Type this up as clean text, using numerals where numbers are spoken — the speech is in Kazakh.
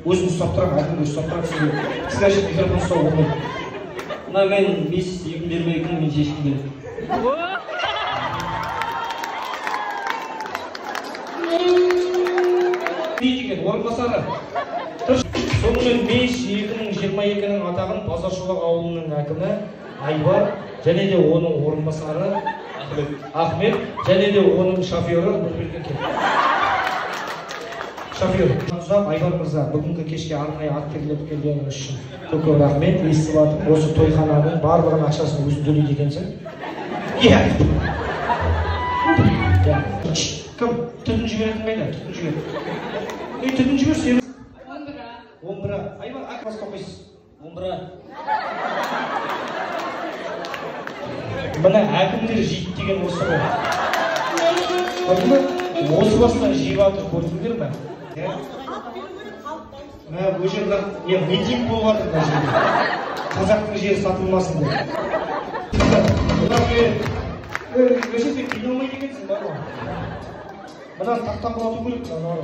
Өзім ұстап тұрамын, әкімді ұстап тұрамын, сізге. Сізге әшейін микрофон ұстауға болмайды. Мына мен мисс 2022-ні мен шешкім келеді. Деген орынбасары. Сонымен мисс 2022-нің атағын Базаршолақ ауылының әкімі Айбар және де оның орынбасары Ахмет және де оның шофері Нұрберген келді. Шофер. Ұзақ Айбар мырза, бүгінгі кешке арнайы ат терлеп келгеніңіз үшін көп көп рахмет. Естіп жатырмын, осы тойхананың барлығының ақшасын өзің төлейді екенсің. Иә. Кім? Түтін жіберетін қайда? Түтін жібер. Ей, түтін жібер сен. 11. Айбар, әкім басқа қойсыз. 11. Мына әкімдер жейді деген осы ғой. Көрдің бе? Осы бастан жеп жатыр, көрдіңдер ме? Мә, бұл жерде митинг болып жатыр мына жерде. Қазақтың жері сатылмасын деп. Вообще сен қиналмайды екенсің, бар ғой. Мынаны тақтан құлату керек мынаны.